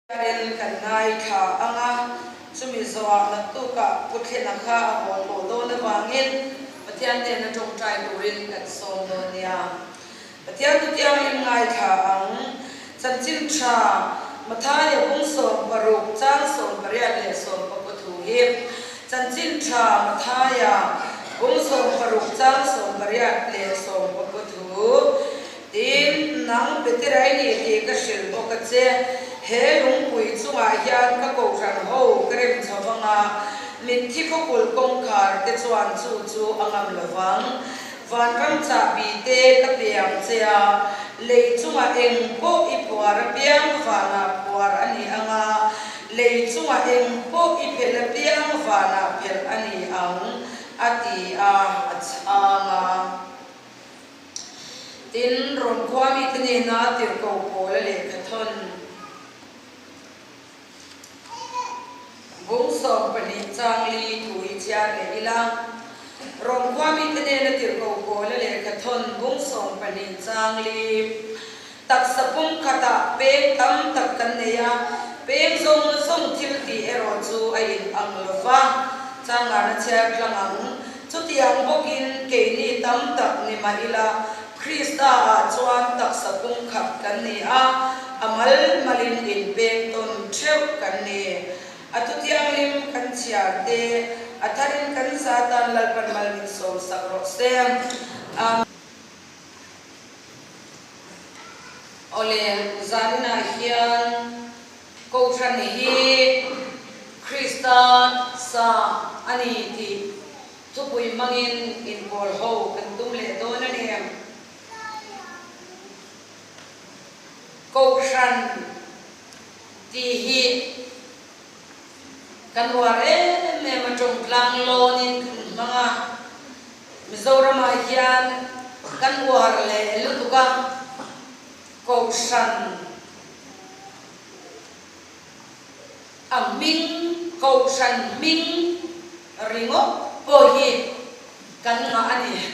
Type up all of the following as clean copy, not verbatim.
Rel kan ngaithla ang a, chumi zawhah naktukah Pu Thlena kha a haw tawh dawn avangin Pathian hnena tawngtai turin kan sawm dawn nia. Pathian thu thianghlim ngaithla ang. Chanchin tha Mathaia bung 16 chang 18 leh 19 thu hi Chanchin tha Mathaia bung 16 chang 18 leh 19 thu. Tin, nang Peterai ni tih ka hrilh bawk a che, he lungpui chungah hian ka kohhran ho ka rem chho vang a, mitthi khawkulh kawngkhar te chuan chu chu a ngam lo vang. Vanram chahbi te ka pe ang che a, lei chungah eng pawh i phuar apiang vanah phuar a ni ang a, lei chungah eng pawh i phelh apiang vanah phelh a ni ang, a ti a, a chhang a. Tin, Rom khua mite nena tirhkoh Paula lehkha thawn bung 12 chang li thu hi chhiar leh ila. Rom khua mite nena tirhkoh Paula lehkha thawn bung 12 chang li taksa pum khatah peng tam tak kan nei a, peng zawng zawng thil tih erawh chu a in ang lo va, changana chhiar tlang ang. Chutiang bawkin keini tam tak ni mah ila, Krista-ah chuan taksa pum khat kan ni a, a mal malin inpeng tawn theuh kan ni. A thu thianghlim kan chhiar te, a tharin kan zatan Lalpan mal min sawm sak rawh se. Amen. Awle, zaninah hian Kohhran hi Krista sa a ni tih thupui hmangin inpawl ho kan tum leh dawn a ni. Kohhran tih hi kan uar em em a, tawngtlang lawnin kan hmang a, Mizoramah hian kan uar leh lutuk a, Kohhran a hming, Kohhran hming ringawt pawh hi kan ngah a ni.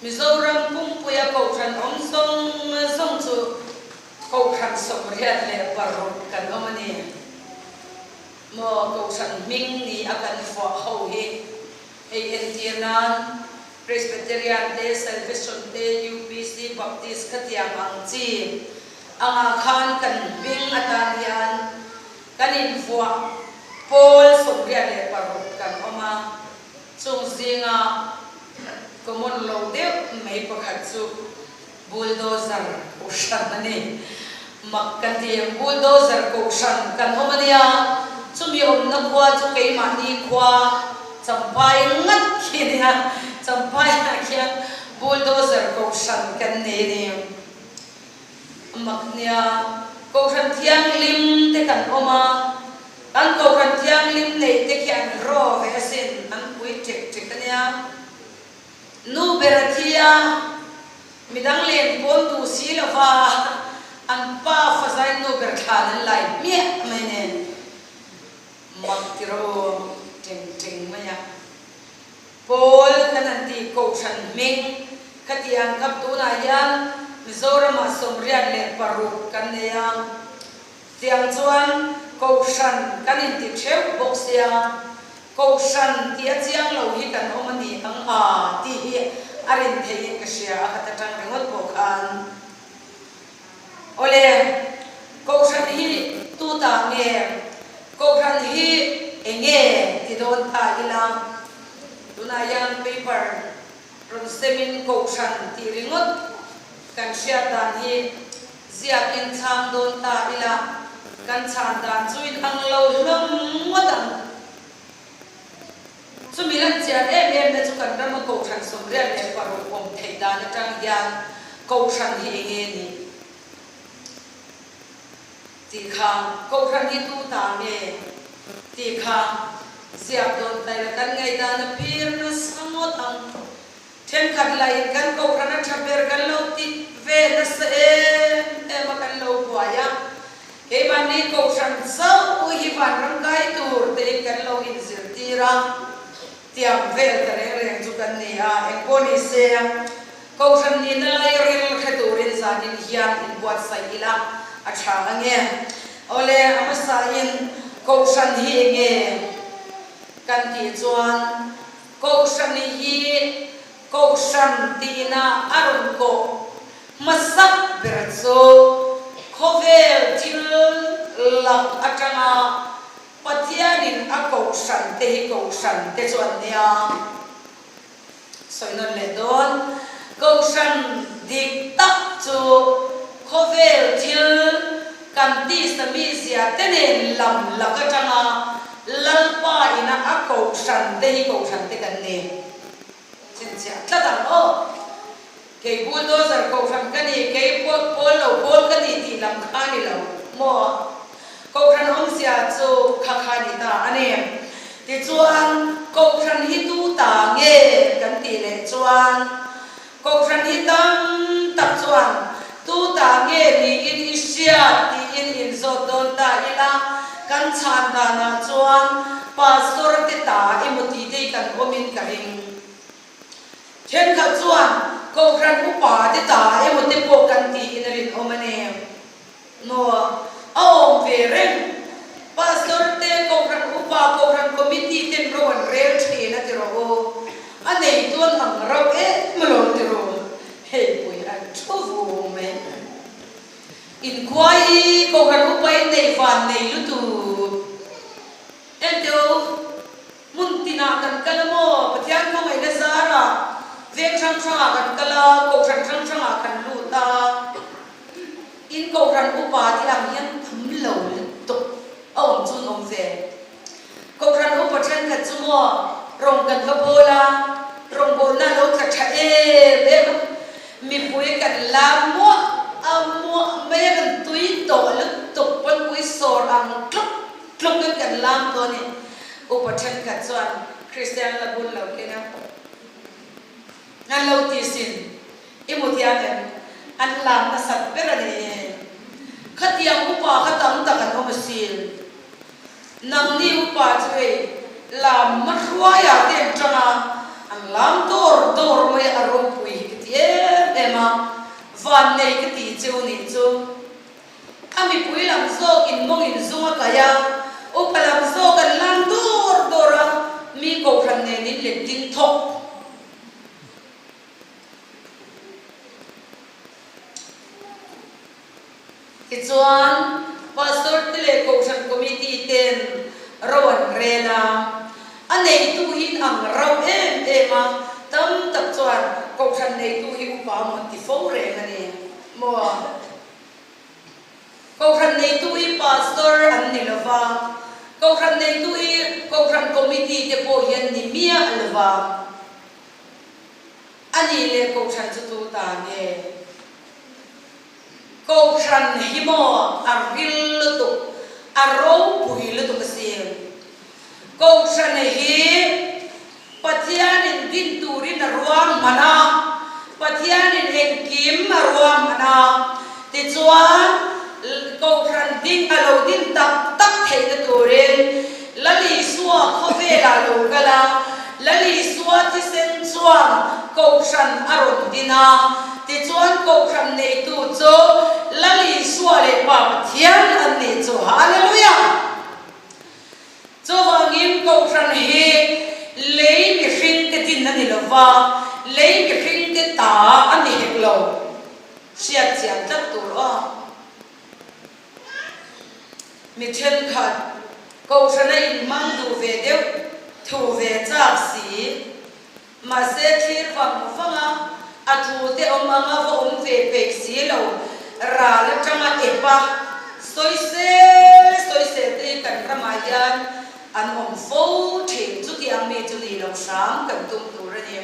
Mizoram pumpuia Kohhran awm zawng zawng chu Kohhran 86 kan awm a ni. Maw Kohhran hming ni a kan fuah ho hi hei entir nan Presbyterian te, Salvation te, UPC, Baptist khatiang ang chi angah khan kan hming atan hian kan invuah pawl 86 kan awm a, chung zinga common lo deuh mai pakhat chu Bulldozer Kohhran a ni. Mak ka ti em, Bulldozer Kohhran kan awm a nia, chumi awmna khua chu keimahni khua Champhai ngat khi a nia, Champhaiah khian Bulldozer Kohhran kan nei a ni. Mak nia, Kohhran thianghlim te kan awm a, kan Kohhran thianghlim neih te khi an raw ve asin, an pui ṭek ṭek a nia. Nu ber a thi a, midang len pawn duh si lova an pa fazain nu ber thlan an lai hmiah mai nen mak ti rawh u teng teng mai a. Pawl kan han tih Kohhran hming khatiang khap tunah hian Mizoramah 86 kan nei a, tiang chuan Kohhran kan inti theuh bawk sia. Kohhran tih a chiang lo hi kan awm a ni ang a tih hi a rin theihin ka hria a ka ta tang ringawt pawh khan. Awle, Kohhran hi tu ta nge? Kohhran hi enge ti dawn ta ila? Tunah hian paper rawn semin Kohhran tih ringawt kan hriat dan hi Ziakin chhang dawn ta ila, kan chhan dan chu in ang lo hlawm ngawt ang. Chumi lan chian em em na chu kan rama Kohhran 86 awm theih dan atang hian Kohhran hi enge ni tih kha, Kohhran hi tu ta nge tih kha ziak dawn ta ila kan ngaihdan a phir nasa ngawt ang. Thenkhat lahin kan kohhran a tha ber kan lo ti ve nasa em em a kan lo buai a, keimahni kohhran chauh hi vanram kai tur tein kan lo inzirtir a, tiang vel ta reng reng chu kan ni a, engpawh ni se kohhran nihna lai ril hre turin zanin hian inbuatsaih ila a tha ange. Awle, a hmasain Kohhran hi enge kan tih chuan Kohhran hi Kohhran tihna a rawn kawh hmasak ber chu khawvel thil lak atanga Pathianin a Kohhran te hi Kohhran te chu an nia. Sawi nawn leh dawn. Kohhran dik tak chu khawvel thil kan tisa mizia te nen lam lak atanga Lalpa ina a Kohhran te hi Kohhran te kan ni. Chhinchhiah tlat ang aw. Kei bulldozer Kohhran ka ni, kei pawl lo pawl ka ni tih lam kha ni lo maw? Kohhran awmzia chu kha kha ni ta a ni. Tichuan, Kohhran hi tu ta nge kan tih leh chuan, Kohhran hi tam tak chuan tu ta nge niin i hriat tiin inzawt dawn ta ila, kan chhan danah chuan Pastor te ta emaw tih te hi kan awmin ka ring. Thenkhat chuan Kohhran upa te ta emaw te pawh kan tiin a rinawm a ni. Maw? A awm ve reng. Pastor te, Kohhran upa, Kohhran committee ten ro an rel thin a ti rawh u. A nei tuan ang rauh em alawm ti rawh. Hei pui an thu vung mai. Inkhua hi Kohhran upa in nei van nei lutuk. Enteu. Hmun tinah kan kal a maw? Pathian hmangaihna zarah veng hrang hrangah kan kal a, kohhran hrang hrangah kan lut a. In kohhran upa te ang hian tam lo lutuk a awm chu an awm ve. Kohhran upa thenkhat chu maw rawng kan va bawl a, rawngbawlna a lo tla tha em em a, mipui kan la muah a muah mai a, kan tui tawh lutuk pawnpui sawr ang tluk Tlukin kan lam dawn i upa thenkhat chuan Kristian la bun lo keng a, an lo ti sin. I hmu thiam em? An lam nasat ber a ni e. Khatiang upa kha tam tak an awm asin. Nangni upa chu hei lam hmahruaiah te an tang a, an lam dawr dawr mai a, a ropui hi ka ti em em a, vannei ka ti cheu nih chu. A mipui lam zawk in mawng in zung a kaih a, upa lam zawk an lam dawr dawr a, mi kohhran nen in let ding thawk. Tichuan, Pastor te leh Kohhran Committee ten ro an rel a, a neitu hi in ang rauh em em a, tam tak chuan Kohhran neitu hi upa maw an ti fo reng a ni maw? Kohhran neitu hi Pastor an ni lo va, Kohhran neitu hi Kohhran Committee te pawh hi an ni miah lo va. A nih leh Kohhran chu tu ta nge? Kohhran hi maw a ril lutuk, a ropui lutuk asin. Kohhran hi Pathianin din turin a ruahman a, Pathianin engkim a ruahman a, tichuan Kohhran ding a lo din tak tak theihna turin Lal Isua khawvelah lo kal a, Lal Isua thisen chuan Kohhran a rawn din a, tichuan Kohhran neitu chu Lal Isua leh Pa Pathian an nih chu. Hallelujah! Chuvangin Kohhran hi lei mihringte din a ni lo va, lei mihringte ta a ni hek lo. Hriat chian tlat tur aw. Mi thenkhat Kohhrana inhmang duh ve deuh, thu ve chak si. Mahse thlir vang vang a, a thu te awm anga va awm ve peih si lo, ral atanga ep a, sawisel sawisel te hi kan ramah hian an awm fo thin, chutiang mi chu ni lo hram kan tum tur a ni.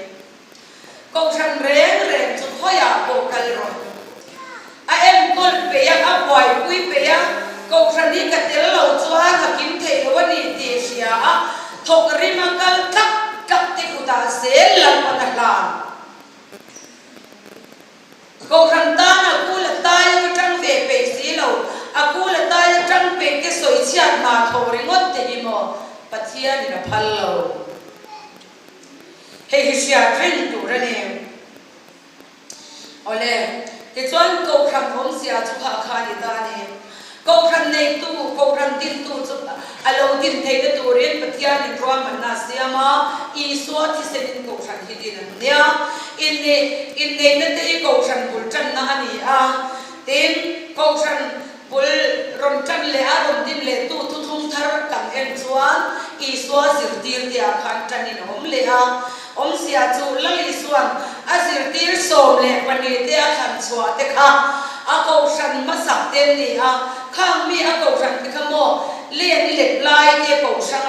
Kohhran reng reng chu khawiah pawh kal rawh. A enkawl peih a, a buaipui peih a, Kohhran hi ka tel lo chuan a kim theih lo a ni tih hria a, thawk rim a kal tlak tlak te kutah zel lalpan a hlan. Kohhran tan a kul a tai a tang ve peih si lo, a kul a tai a tang peih te sawi chhiat hna thawh ringawt te hi maw Pathianin a phal lo. Hei hi hriat reng tur a ni. Awle, tichuan Kohhran awmzia chu kha kha a ni ta a ni. Kohhran neitu, Kohhran dintu chu a lo din theihna turin Pathianin ruahmanna a siam a, Isua thisenin Kohhran hi din an nia. Inneih, inneihna te hi Kohhran bul tanna a ni a, tin, Kohhran bul rawn tan leh a rawn din leh tu thuthlung thar kan en chuan Isua zirtirte ah khan tanin a awm leh a. Awmzia chu Lal Isua'n a zirtir 12 te a thlan chhuah te kha a kohhran hmasak te an ni a, khang mi a kohhran te kha maw len i lep lai te ko hrang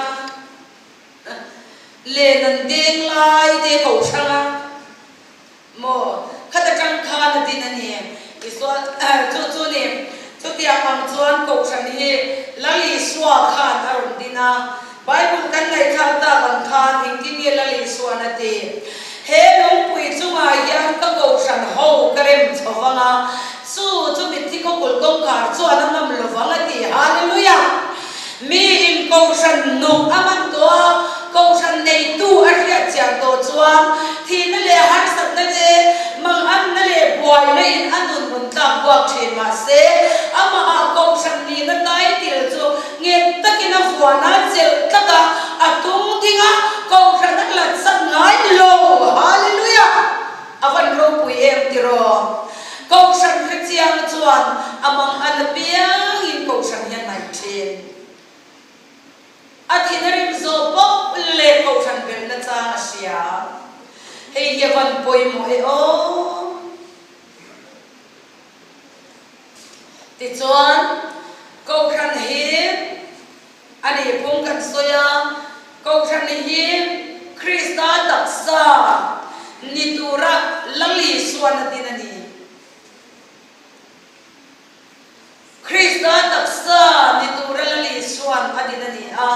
a, len an deng lai te ko hrang a maw khata tang khan a din a ni. Isua chu chu ni chutiang ang chuan kohhran hi Lal Isua khan a rawn din a. Bible kan ngaihthlak tak ang khan engtin nge Lal Isua'n a ti? He lungpui chungah hian ka kohhran ho ka rem chho vang a, chu chu mitthi khawkulh kawngkhar chuan a ngam lo vang a ti. Hallelujah! Miin kohhran nuk a man tawh a, kohhran neitu a hriat chian tawh chuan thihna leh harsatna te, manganna leh buaina in a nun rawn tlak buak thin mahse, amahah kohhran nihna title chu Nghet takin a vuan a, chelh tlat a, a tung ding a, kohhran a hlatsak ngai lo. Hallelujah! A van ropui em tiraw? Kohhran hrechiang chuan a mang an apiangin kohhran hi a hnaih thin. A thin a rim zawh pawp leh kohhran belhna chang a hria. Hei hi a van pawimawh e aw. Tichuan, Kohhran hi a nih phung kan sawi a, Kohhran hi Krista taksa ni tura Lal Isuan a din a ni. Krista taksa ni tura Lal Isuan a din a ni a,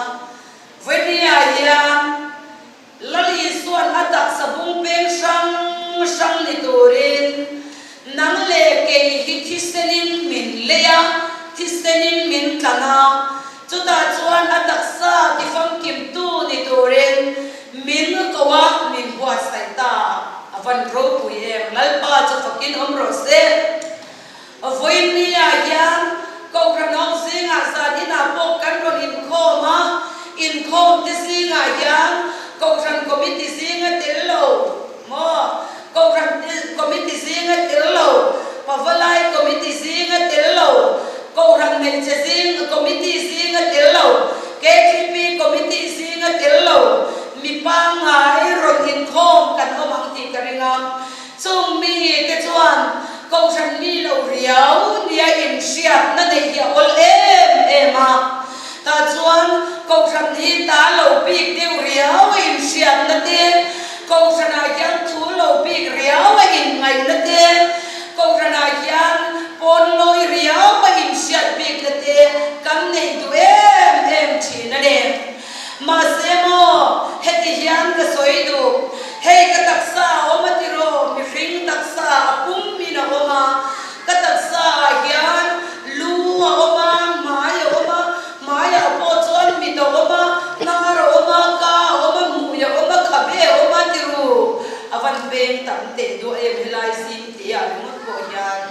Vawinia hian Lal Isua'n a taksa bung peng hrang hrang ni turin nang leh kei hi thisenin min lei a, thisenin min tlan a, chutah chuan a taksa tifamkimtu ni turin min ko a, min buatsaih ta. A van ropui em! Lalpa chu fakin awm rawh se. Vawinia hian Kohhran ho zingah zan inah pawh kan rawn inkhawm a, inkhawm te zingah hian Kohhran Committee zinga tel lo maw, Kohhran Committee zinga tel lo, Pavalai Committee zinga tel lo, Kohhran Hmeichhe zing Committee zinga tel lo, KTP Committee zinga tel lo mi pangngai rawn inkhawm kan awm ang tih ka ring a. Chung mi te chuan Kohhran mi lo riau nia inhriatna neih hi a awl em em a. Tah chuan Kohhran hi ta lo bik deuh riau a inhriatna te, Kohhranah hian thu lo bik riau a inngaihna te, Kohhranah hian pawn lawi riau a inhriat bikna te kan neih duh em em thin a ni. Mahse maw, heti hian ka sawi duh, hei ka taksa a awm a tiraw, mihring taksa a pum in a awm a, ka taksa ah hian lu a awm a, hmai a awm a, hmaiah pawh chuan mit a awm a, hnar a awm a, ka a awm a, hmui a awm a, khabe a awm a tiru, a van peng tam teh duah em helai zing tih ah ringawt pawh hian.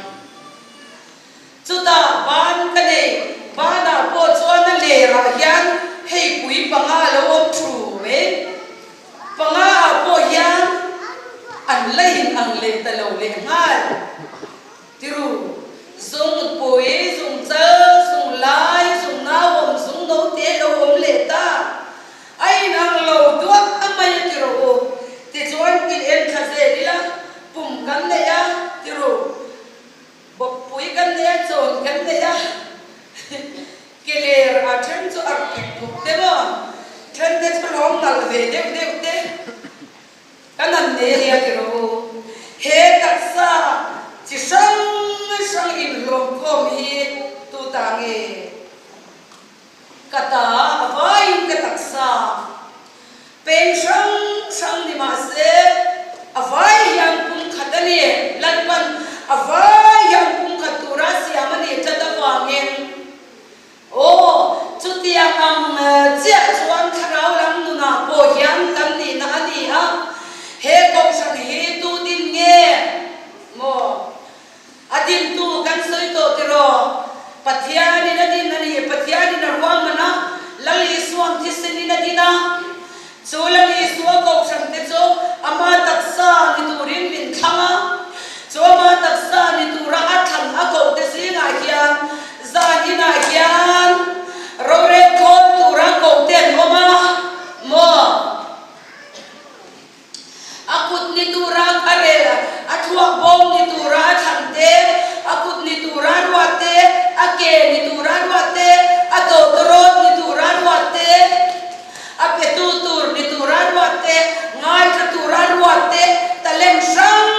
Chutah ban ka nei, banah pawh chuan a lerah hian hei pui panga a lo awm thu mai. Panga ah pawh hian an la in ang leh ta lo leh nghal. Tiru, zung pui, zung chal, zung lai, zung nauawm, zung note lo awm leh ta. A in ang lo duah a mai a ti rawh u. Tichuan in en thla zel ila, pum kan nei a, tiru. Bawkpui kan nei a, chawn kan nei a, ke ler a then chu arh phek phuk te maw, then te chu lawng nalh ve deuh deuh te kan han nei a nia ti rawh u. He taksa chi hrang hrang inhlawmkhawm hi tu ta nge? Ka ta a vaiin ka taksa peng hrang hrang ni mah se a vai hian pum khat a ni. Lalpan a vai hian pum khat tura siam a nih tlat avangin aw chutiang ang chiah chuan thlarau lam nunah pawh hian kan nihna a ni a. He kohhran hi tu din nge maw? A dintu kan sawi tawh tiraw? Pathianin a din a ni. Pathianin a ruahman a, Lal Isua'n thisenin a din a. Chu Lal Isua kohhran te chu ama taksa ni turin min thlang a. Chu ama taksa ni tura a thlan a koh te zingah hian zan inah hian rorel khawl tura koh te an awm a maw? A kut ni tura a rel, a thluak bawm ni tura a thlan te, a kut ni tura a ruat te, a ke ni tura a ruat te, a tawtawrawt ni tura a ruat te, a petu tur ni tura a ruat te, ngaithla tura a ruat te, talent hrang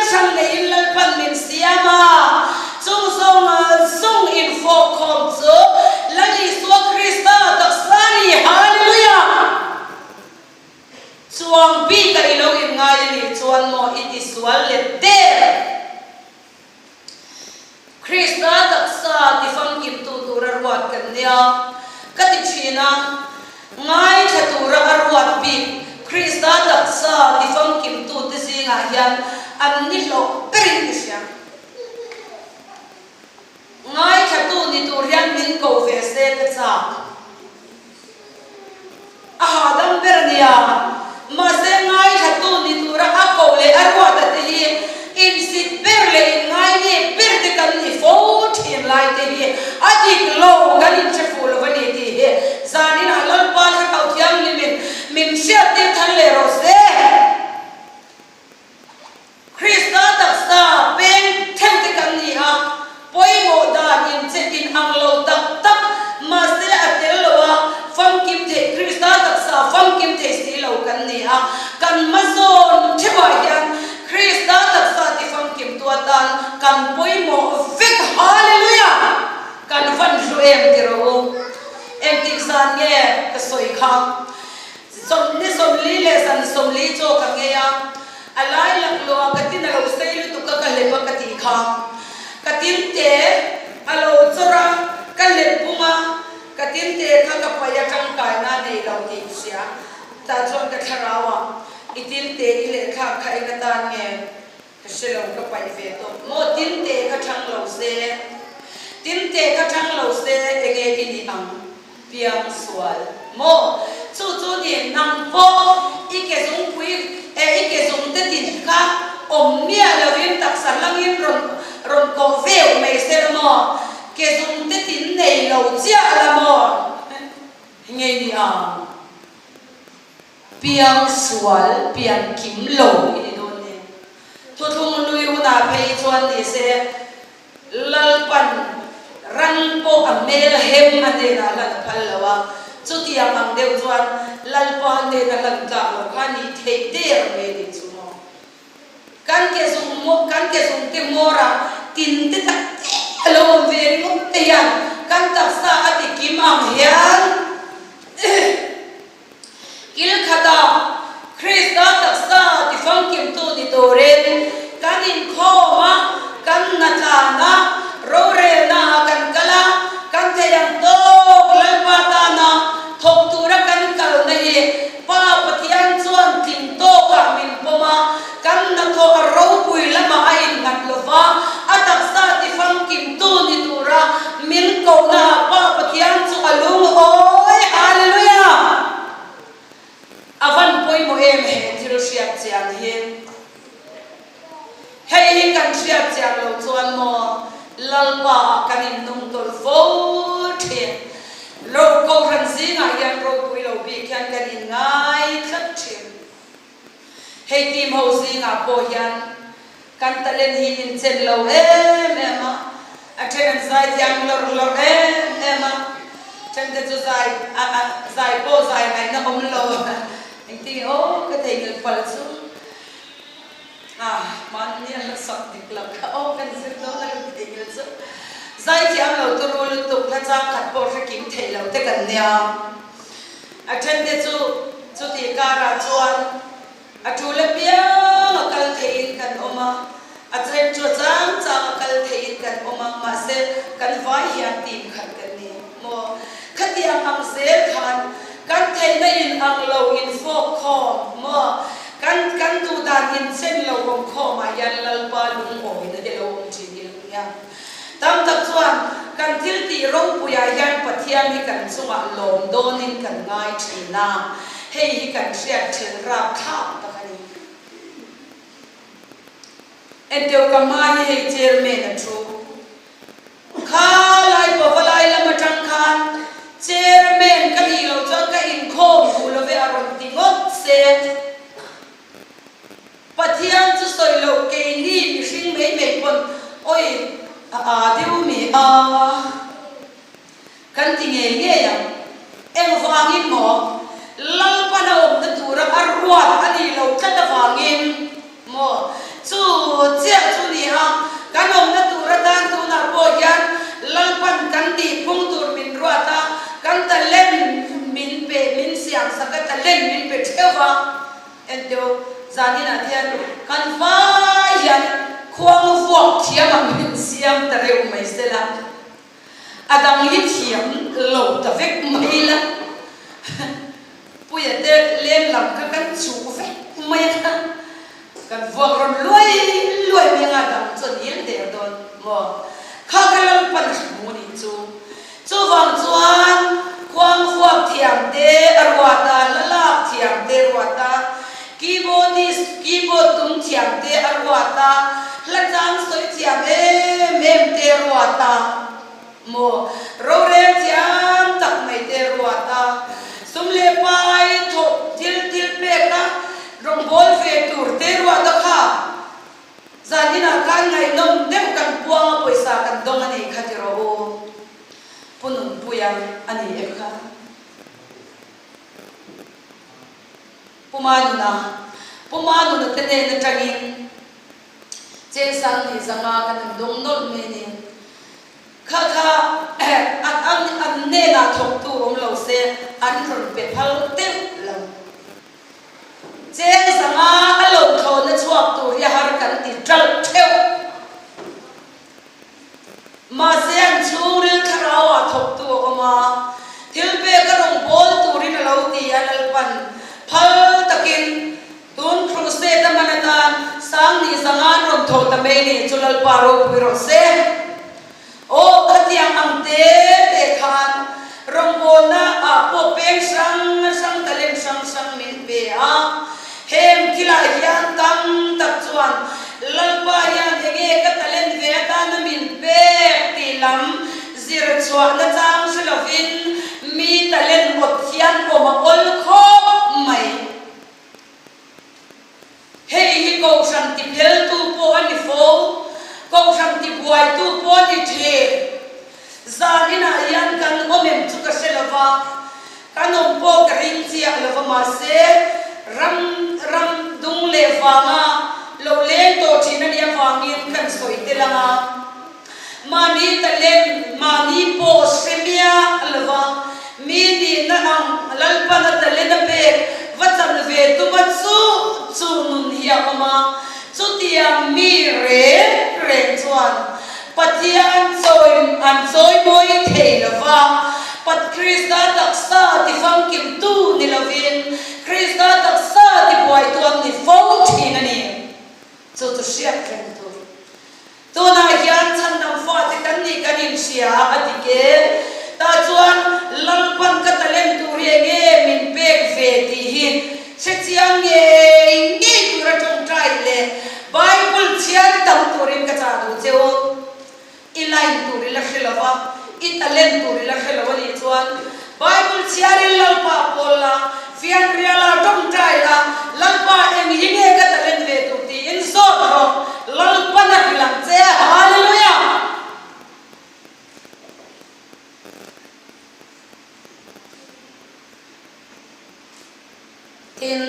hrang neiin Lalpan min siam a, chung zawnga zawng infawhkhawm chu Lal Isua Krista taksa a ni. Hallelujah! Chuang bik a i lo inngai a nih chuan maw i ti sual let der? Krista taksa ti famkimtu tura ruat kan nia ka ti thin a, ngaithla tura a ruat bik Krista taksa ti famkimtu te zingah hian an ni hlawh berin ka hria. Ngaithlatu ni tur hian min ko ve se ka chak. A hahdam ber a nia. Mahse ngaithlatu ni tura a ko leh a ruata te hi insit ber leh inngaini ber te kan ni fo thin lai te hi a dik lo kan inhre fuh lo a ni tih hi zaninah Lalpa Thlarau Thianghlimin min hriattir thar leh rawh se. Krista taksa peng theuh te kan ni a, pawimawh dan inche in ang lo tak tak, mahse a tel lo a, famkim theih Krista taksa famkim thei si lo kan ni a, kan hmazawn theuhah hian Krista taksa ti famkim tu atan kan pawimawh vek. Hallelujah! Kan van hlu em ti rawh u. Engtik zan nge ka sawi kha? Sawmhni 40 leh zan 40 chaw ka ngei a, a lai laklawh ah ka tin a lo sei lutuk a ka hlep a ka tih kha. Ka tin te a lo chawrh a, ka hlep bung a, ka tin te kha ka paih a tangkaina a nei lo tih ka hria. Tah chuan ka thlarau ah i tin te i lehthlak kha eng atan nge ka hre lo ka paih ve tawp maw tin te kha thang lo se, tin te kha thang lo se enge i nih ang? Piang sual maw? Chu chu ni nang pawh i ke zungpui eh i ke zung te tin kha awm miah lovin taksa hlangin rawn rawn kawh veuh mai se la maw? Ke zung te tin nei lo chiah la maw? Ngei ni ang. Piang sual pian kim lo i ni dawn ni. Thuthlung hlui hunah phei chuan ni se Lalpan ran pawh a hmel hem a hnenah hlan a phal lo a, chutiang ang deuh chuan Lalpa hnena hlan tlak lo kha nih theih der mai ni chu maw. Kan ke zung maw, kan ke zung te hmawrah tin te tak te a lo awm ve ringawt te hian kan taksa a ti kim ang hian Kil khatah Krista taksa tifamkimtu ni turin kan inkhawm a, kan hnatlan a, rorelna ah kan kal a, kan thei ang tawk Lalpa tana thawk tura kan kalna hi Pa Pathian chuan tling tawkah min pawm a, kan hnathawh a ropui lamah a innghat lo va, a taksa tifamkimtu ni tura min kohnaah Pa Pathian chu a lungawi. Hallelujah! A van pawimawh em he thil hriat chian hi. Hei hi kan hriat chian lo chuan maw Lalpa ah kan innung tawlh fo thin. Lo Kohhran zingah hian ropui lo bik hian kan inngai tlat thin. Hei team ho zingah pawh hian kan talent hi inchen lo em em a, a then an zai thiam lawr lawr em em a, then te chu zai a a zai pawh zai ngaihna awm lo engtin nge aw ka theihnghilh palh chu a mahni a la sak dik lo kha aw kan zir dawn a ka ti theihnghilh chu zai thiam lo turu lutuk hla chang khat pawh hre kim theih lo te kan nia. A thente chu chutih karah chuan a tul apiang a kal theihin kan awm a, a then chu a chang chang a kal theihin kan awm a, mahse kan vai hian team khat kan ni maw? Khatiang ang zel khan kan theihna in ang lo in fawk khawm maw? Kan kan duh dan in chen lo awm khawmah hian Lalpa lungawina hi lo awm thin i lo nia. Tam tak chuan. kan thil tih ropuiah hian Pathian hi kan chungah lawm dawnin kan ngai thin a, hei hi kan hriat then rapthlak tak a ni. Enteu ka hma hi hei chairman a thu. Kha lai pavalai lam atang khan chairman ka nih loh chuan ka inkhawm duh lo ve a rawn ti ngawt se. Pathian chu sawi loh keini mihring mai mai pawn awi a aa deuh mi a kan ti ngei ngei ang. Engvangin maw? Lalpan a awmna tura a ruat a nih loh tlat avangin maw? Chu chiah chu ni a, kan awmna tur atan tunah pawh hian Lalpan kan tihphung tur min ruat a, kan talent min pe, min siamsak a, talent min pe theuh a. Enteu, zaninah hian kan vai hian khuang vuak thiam ang min siam ta reuh mai sela, a dang hi thiam lo ta vek mai la, Puia te leng lam kha kan chuh vek mai a, kan vuak rawn luai luai mai anga dang chu a nil der dawn maw? Kha ka Lalpan a hmu nih chu. Chuvang chuan khuang vuak thiam te a ruat a, hla lak thiam te a ruat a, keyboardist, keyboard tum thiam te a ruat a, hla chang sawi thiam em em te a ruat a, maw rorel thiam tak mai te a ruat a, sum leh pai thawh thil thil pek a rawngbâwl ve tur te a ruat a kha. Zan inah khan ngaihnawm deuh kan puang a pawisa kan dawng a nih kha ti rawh u. Pu Nunpuia a ni em kha? Pu Manuna, Pu Manuna te nen atangin Chensang nih zanga kan han dawng nawlh mai a ni. Kha kha an an an hnenah thawktu awm lo se an rawn pe phal deuh lo. Cheng zanga a lo thlawhna chhuak tur hi a har kan ti ṭalh ṭheuh. Mahse an chhungril thlarauah thawktu a awm a, thil pek a rawn bawl turin a lo ti a, Lalpan phal takin tun crusade a hman atan Sangni zanga an rawn thawh ta mai ni chu Lalpa ropui rawh se. Aw, khatiang ang te te khan rawngbawlna ah pawh peng hrang hrang talent hrang hrang min pe a. Heng thilah hian tam tak chuan Lalpa hian enge ka talent ve atana min pek tih lam zir chhuahna chang hre lovin mi talent awt hian awm a awl khawp mai. Hei hi Kohhran tipheltu pawh a ni fo, Kohhran tibuaitu pawh a ni thin. Zan inah hian kan awm em chu ka hre lo va, kan awm pawh ka ring chiah lo va, mahse ram ram dung leh vanga lo leng tawh thin a nih avangin kan sawi tel ang a. Mahni talent, mahni pawh hre miah lo va, mi nihna ang Lalpan a talent a pek va chan ve tuma chu chu nun hi a awm a. Chutiang mi reng reng chuan Pathian chawi an chawimawi thei lo va, Pat Krista taksa tifamkimtu ni lovin Krista taksa tibuaitu an ni fo thin a ni. Chu chu hriat reng tur. Tunah hian chhandam fate kan nih kan inhria a dik e. Tah chuan Lalpan ka talent tur hi enge min pek ve tih hi hrechiang ngei ngei tura tawngtai leh Bible chhiar tam turin ka chah duh che u. I line tur i la hre lo va, i talent tur i la hre lo a nih chuan Bible chhiarin Lalpa pawl la, fianrial ah tawngtai la, Lalpa eng hi nge ka talent ve tur tiin zawt rawh, Lalpan a hrilh ang che, Hallelujah! Tin,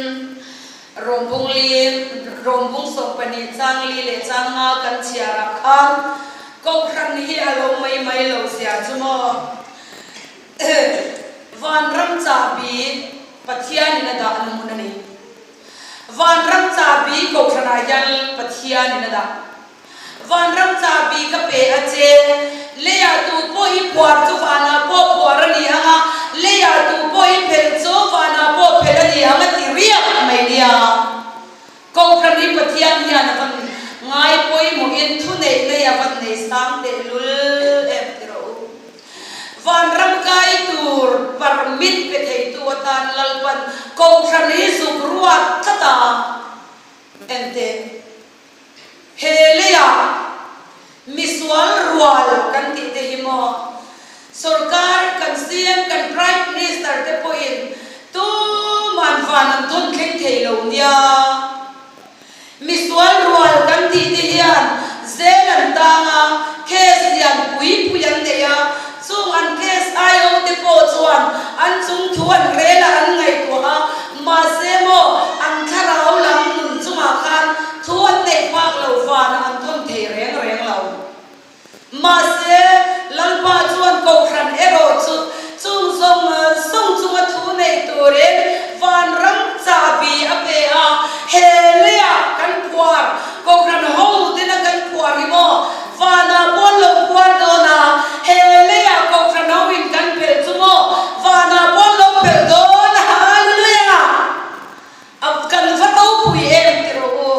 Rawmbung li, Rawmbung 12 chang li leh chang nga kan chhiar ah khan Kohhran hi a lo mai mai lo zia chu maw? Vanram chahbi Pathianin a dah na hmun a ni. Vanram chahbi Kohhranah hian Pathianin a dah. Vanram chahbi ka pe a che. Leiah tu pawh i phuar chu vanah pawh phuar a ni ang a, leiah tu pawh i phelh chu vanah pawh phelh a ni ang a ti riak mai nia. Kohhran hi Pathian hian a van ngai pawimawhin thuneih nei a van nei sang tehlul em ti rawh u. Vanram kai tur permit pe theitu atan Lalpan Kohhran hi zuk ruat tlat a. Enteh, he leiah misual rual kan tih te hi maw? Sorkar kan CM kan Prime Minister te pawhin tuman van an thawn thleng thei lo nia. Misual rual kan tih te hian zel an tang a, case lian pui pui an nei a, chung an case IO te pawh chuan an chung thu an rel a an ngaihtuah a, mahse maw an thlarau lam nun chungah khan thu an neih phak lo vanah an thawn thei reng reng lo. Mahse, Lalpa chuan Kohhran erawh chu chung zawng zawng chunga thu nei turin vanram chahbi a pe a, he leiah kan phuar, Kohhran ho tena kan phuar hi maw vanah pawh an lo phuar dawn a, he leiah Kohhran ho in kan phelh chu maw vanah pawh an lo phelh dawn a, Hallelujah! A kan va ropui em ti rawh u.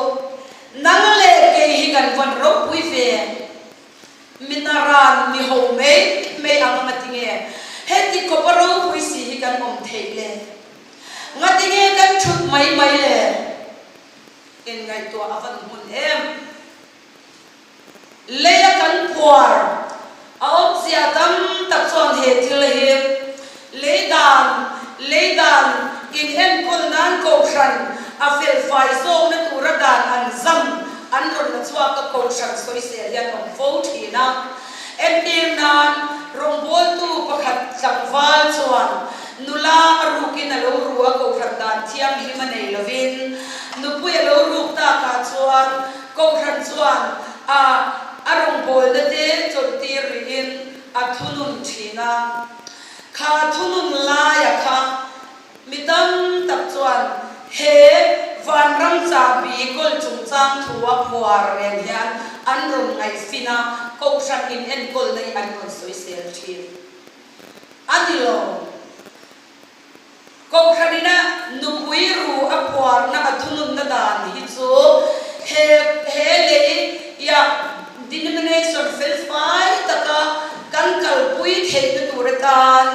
Nang leh kei hi kan van ropui ve. Minaran mi ho mai mai ang nga tinge heti khawpa ropui si hi kan awm theih le? Nga tinge kan thut mai mai le? Inngaihtuah a van hmun em? Leia kan phuar a awmzia tam tak chuan he thil hi lei dan, lei dan in enkawl nan kohhran a felfai zawkna tura dan an zam an rawn la chhuak a kohhran sawisel hian awm fo thin a. Entir nan rawngbawltu pakhat tlangval chuan nula a rukin a lo ru a kohhran dan thianghlim a nei lovin nupui a lo ruk takah chuan Kohhran chuan a a rawngbawlna te chawlhtir rihin a thunun thin a. Kha thunun laia kha mi tam tak chuan he vanram chahbi kawl chungchang thu a phuar nen hian an rawn ngaihfin a, Kohhran in enkawlna hi an rawn sawisel thin a ni lo. Kohhranina nupui ru a phuarna a thununna dan hi chu he he lei ia denomination felfai taka kan kalpui theihna tur atan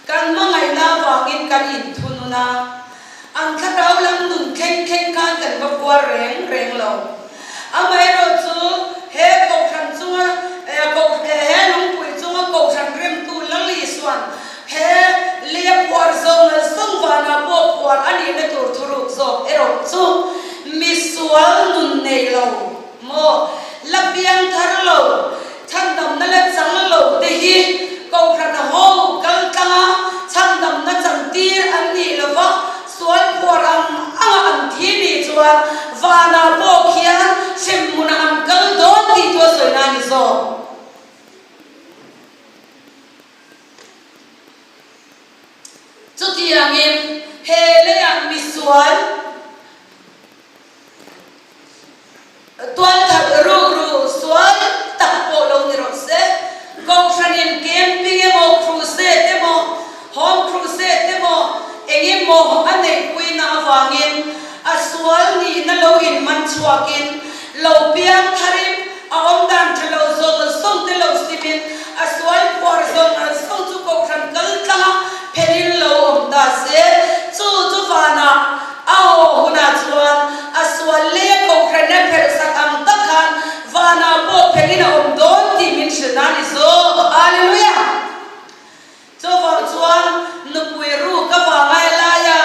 kan hmangaihna avangin kan inthunun a, an thlarau lam nun thleng thleng khan kan va phuar reng reng lo. Amaherawhchu he kohhran chunga he lungpui chunga kohhran remtu Lal Isuan He leia phuar zawng leh zawng vanah pawh phuar a nihna tur thuruk zawk erawh chu misual nun nei lo maw, la piang thar lo, chhandamna la chang lo te hi Kohhran ho kal tlanga chhandamna chantir an nih lova sual phuar ang anga an thi nih chuan vanah pawh khian hremhmunah an kal dawn tih chu a sawi na a ni zawk. Chutiangin, he leiah misual tualthat rukru sual tak pawh lo ni rawh se. Kohhranin camping emaw, crusade emaw, home crusade emaw eng emaw a neihpuina avangin a sual nihna lo inman chhuakin lo piang tharin A awm dan tha lo zawng zawng te lo simin a sual phuar zawng zawng chu kohhran kal tlanga phelin lo awm ta se, chu chu vanah a haw hunah chuan a sual leh kohhran a phelh sak ang tak khan vanah pawh phelin a awm dawn tih min hrilh a ni zawk. Hallelujah! Chuvang chuan nupui ruk avanga helaia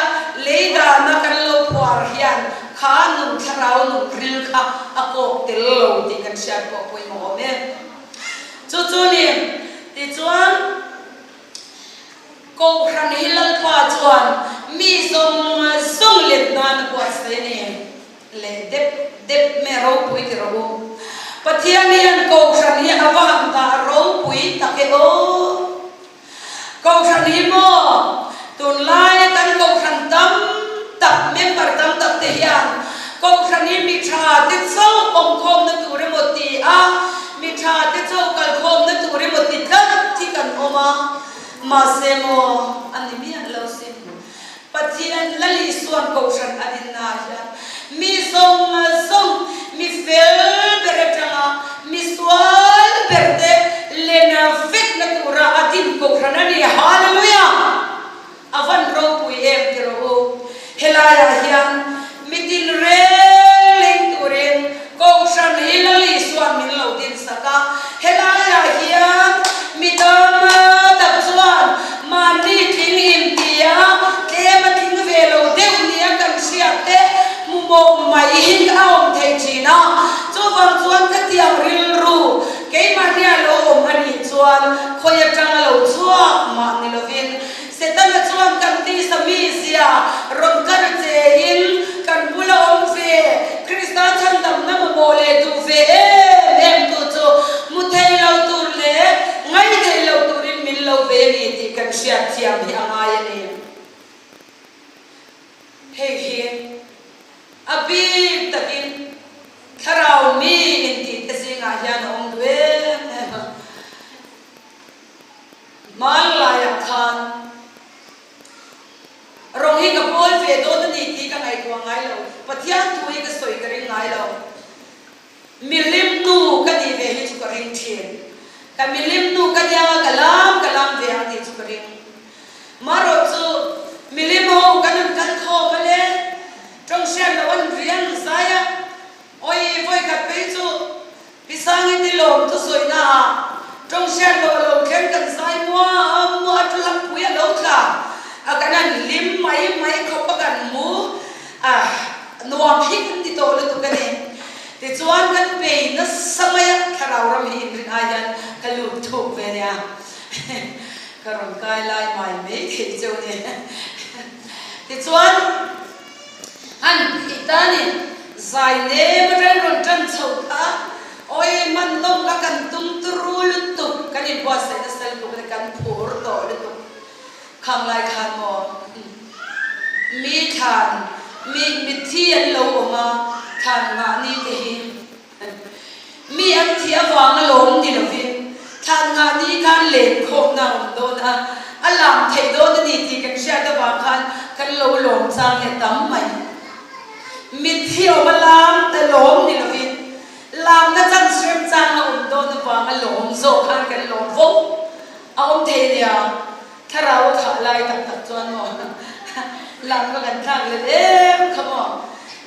lei dahna kan lo phuar hian kha nun thlarau nun ril kha a kawk tel lo tih kan hriat pawh pawimawh awm e. Chu chu ni, tichuan Kohhran hi Lalpa chuan mi zawng zawng let nan a buatsaih a ni. Leh dep dep me ropui ti rawh u. Pathian hian Kohhran hi a va han dah ropui tak e aw. Kohhran hi maw tunlaia kan Kohhran tam tak member tam tak te hian Kohhran hi mi tha te chauh awmkhawmna tur emaw ti a, mi tha te chauh kalkhawmna tur emaw ti tlat hi kan awm a, mahse maw a ni miah lo sin. Pathian Lal Isuan Kohhran a dinna ah hian mi zawng zawng, mi fel ber atanga mi sual ber te lena vekna tura a din Kohhran. Helaiah hian mitin reng leng turin Kohhran hi Lal Isua'n min lo dinsak a. Helaiah hian mi tam tak chuan mahni tling intia tlem a tling ve lo deuh nia kan hriat te hmu mawh mai hi a awm thei thin a. Chuvang chuan ka tiang rilru keimahnia lo awm a nih chuan khawi atanga lo chhuak mah ni lovin Setana chuan kan tisa mizia rawn kar chein kan bula awm ve Krista chhandamna mamawh leh duh ve em em tu chu hmu thei lo tur leh ngai thei lo turin min lo ve a ni tih kan hriat thiam hi a ngai a ni. Hei hi a bik takin thlarau mi intihte zingah hian a awm duh em em a. Hmanlaiah khan rawng hi ka pawl ve dawn a ni tih ka ngaihtuah ngai lo. Pathian thu hi ka sawi ka ring ngai lo. Milim nu ka nih ve hi chu ka ring thin. Ka milim nu ka nia ka lam ka lam ve ang tih chu ka ring. Marawh chu milim ho kan han kal khawm a le, tawng hriat loh an riang zai a, awi vawi khat phei chu Pi Sangi ti lawm chu sawina ah tawng hriat loh a lo thleng kan zai muam muah a thu hlapui a lo tla a kan han hlim mai mai khawp a kan mu a nuam hi kan ti tawh lutuk a ni. Tichuan kan bei nasa mai a thlarau ram hi inrin ai hian ka lut thuk ve nia ka rawn kai lai mai mai thei cheu ni. Tichuan. Han tih tanin zai nem atangin rawn tan chho kha awi man lawm kha kan tum turu lutuk kan inbuatsaih nasa lutuk a ni kan phur tawh lutuk khang lai khan maw mi thlan mi mitthi an lo awm a thlan mahni te hi Mi an thih avanga lawm ni lovin thlan ngah ni khan len khawmna a awm dawn a, a lam theih dawn a ni tih kan hriat avang khan kan lo lawm chang hi a tam mai. Mitthi awm a lam ta lawm ni lovin lamna chan hrem chang a awm dawn avanga lawm zawk khan kan lawm fo a awm thei nia. Thlarau a khah lai tak tak chuan maw lam ka kan thlak let em kha maw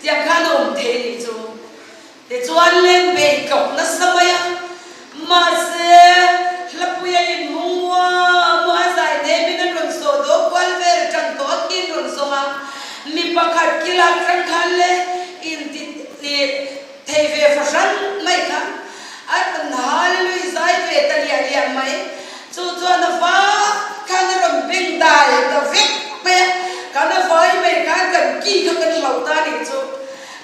tiang khan a awm thei nih chu. Tichuan len bei tlawk nasa mai a, mahse hlapuia inhung mua mua a zai nemin an rawn sawh dawh kual vel tan tawh a kin rawn zawng a, mi pakhat kilak tang khan le inti thei ve fahran mai kha a rawn hallelui zai ve ta liah liah mai. Chu chuan a vak khan a rawn beng dai ta vek mai a, kan a vai mai khan kan ki kha kan hlauh ta nih chu.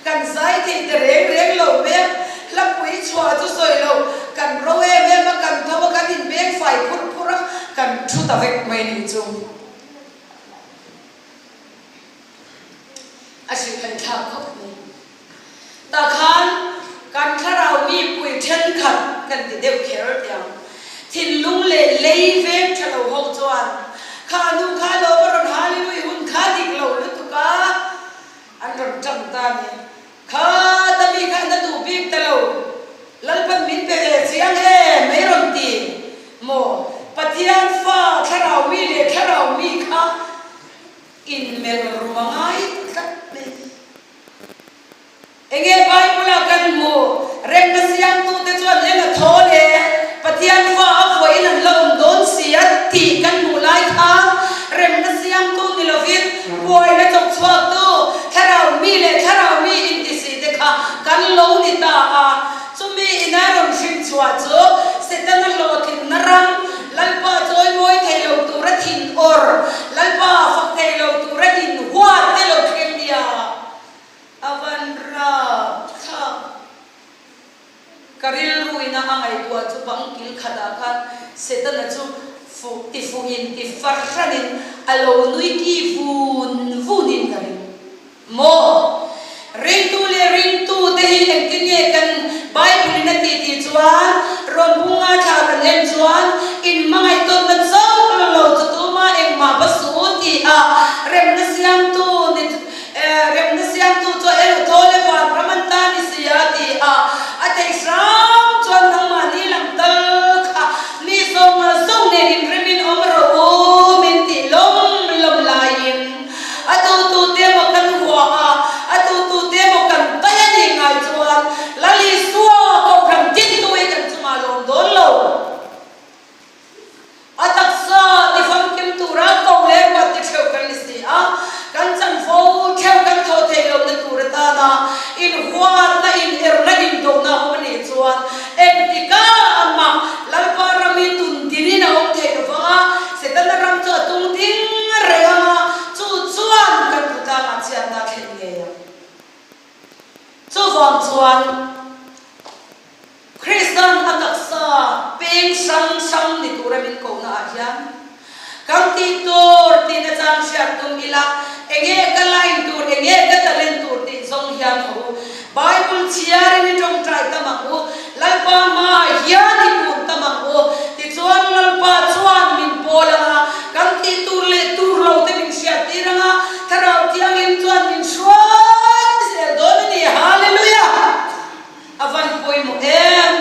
Kan zai thei ta reng reng lo mai a, hlapui chhuah chu sawi lo, kan ro em em a, kan tho a, kan inbeng fai phur phur a, kan thu ta vek mai nih chu. A hrilhhai thlak khawp mai. Tah khan kan thlarau mipui thenkhat kan ti deuh kher tiang. Thinlung leh lei veng tha lo ho chuan kha nu kha lo va rawn Hallelujah hun kha dik lo lutuk a, an rawn tang ta a ni. Kha ta mi kha na duh bik ta lo, Lalpan min pe ve chiang em mai rawn ti maw? Pathian fa thlarau mi leh thlarau mi kha inmelh rum a ngai tlat mai. Enge Bible ah kan hmuh? Remna siamtute chuan eng a thaw le? Pathian fa a vuahin an la awm dawn si a tih kan hmuh lai khan remna siamtu ni lovin buaina chawk chhuaktu thlarau mi leh thlarau mi intisi te kha kan lo ni ta a. Chumi ina rawn hrim chhuah chu Setana hlawhtlinna ram, Lalpa chawimawi thei lo tura thin awr, Lalpa fak thei lo tura inhuat te lo thleng nia. A van rap thlak. Ka rilru ina a ngaihtuah chu bang kil khatah khan Setana chu fuh ti fuhin ti fahranin a lo nui ki vun vunin ka ring. Maw? Ringtu leh ringtute hi engtin nge kan Bible in a tih tih chuan rawn bunga thla kan en chuan inhmangaih tawnna chauh la lo chu tuma engmah va su tih a remna siamtu ni Remna siamtu chu elo thaw le van ram an ta ni si a ti a, a thei hram chuan nangmahni lam tal kha mi zawng zawng nen inremin awm rawh u min tih lawm lawm laiin a tutute maw kan huah. hian kan tih tur tih nachang hriat tum ila, enge ka line tur, enge ka talent tur tih zawng hian haw u. Bible chhiarin i tawngtai tam ang u, Lalpa hmaah hian i kun tam ang u. Tichuan Lalpa chuan min pawl ang a, kan tih tur leh tur lo te min hriat tir ang a, Thlarau Thianghlim chuan min hruai zel dawn a ni. Hallelujah! A van pawimawh em!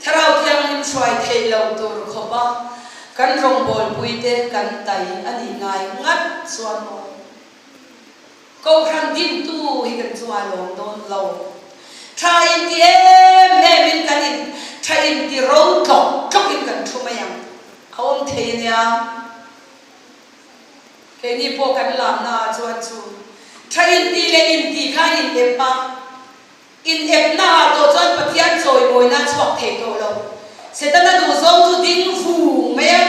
Thlarau Thianghlim hruai theih lo tur khawpa kan rawngbawlpuite kan tai a nih ngai ngat chuan aw. Kohhran dintu hi kan chungah lawm dawn lo. Tha inti em emin kan in tha inti ro tlawk tlawkin kan thu mai ang. A awm thei a nia. Keini pawh kan lamna ah chuan chu tha inti leh inti kha an in ep a. In epna ah tawh chuan Pathian chawimawina a chhuak thei tawh lo. Setana duhzawng chu ding vung mai a,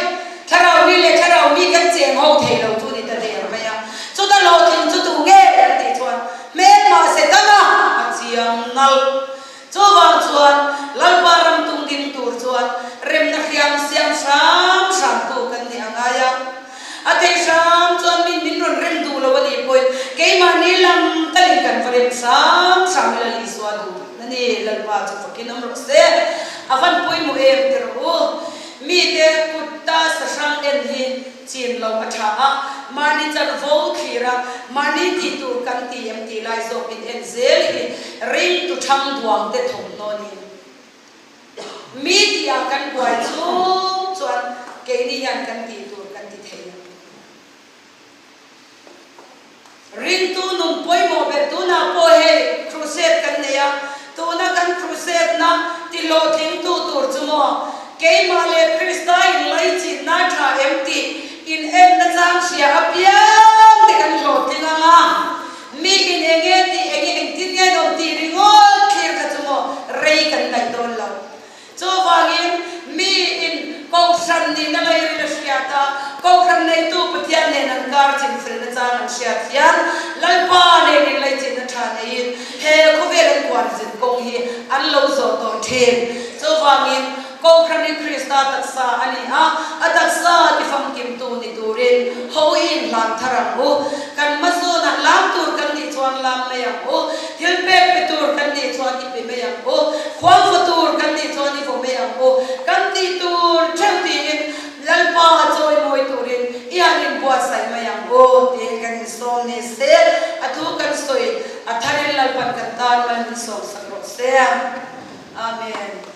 thlarau mi leh thlarau mi kan cheng ho thei lo chu ni ta der mai a. Chuta hlawhtling chu tu nge kan tih chuan hmelmah Setana a chiang nalh. Chuvang chuan Lalpa ram tung ding tur chuan remna hriam siam hram hram tu kan nih a ngai a. A theih hram chuan min min rawn rem duh lo a nih pawhin keimahni lam talin kan va rem hram hram ila Isua duh duhna ni Lalpa chu fakin awm rawh se. A van pawimawh em ti rawh u. Mite kutta sahrang en hi chin lo a tha a, mahni chanvo thlir a, mahni tih tur kan ti em tih lai zawk in en zel hi ringtu thang duang te thawmhnaw ni. Mi tihah kan buai chung chuan keini hian kan tih tur kan ti thei lo. Ringtu nun pawimawh ber tunah pawh hei crusade kan nei a, tuna kan crusade na tihlawhtlingtu tur chu maw keimah leh Krista inlaichinna tha em tih inenna chang hria apiang te kan hlawhtling ang a. Mi in enge tih enge engtin nge an awm tih ringawt thlir kha chu maw rei kan daih dawn lo. Chuvangin mi in Kohhran nihna lairil a hriat a, Kohhran neitu Pathian nen an kar chinfelna chang an hriat hian Lalpa nen inlaichinna tha neiin he khawvel an kuanzin kawng hi an lo zawh tawh thin. Chuvangin Kohhran hi Krista taksa a ni a, a taksa tifamkimtu ni turin ho i inhlan thar ang u. Kan hmazawnah lam tur kan nih chuan lam mai ang u, thil pek pe tur kan nih chuan i pe mai ang u, khuangvaw tur kan nih chuan i vaw mai ang u, kan tih tur theuh tiin Lalpa a chawimawi turin i han inbuatsaih mai ang u tiin kan insawm ni se, a thu kan sawi a tharin Lalpan kan tan mal min sawmsak rawh se. Amen.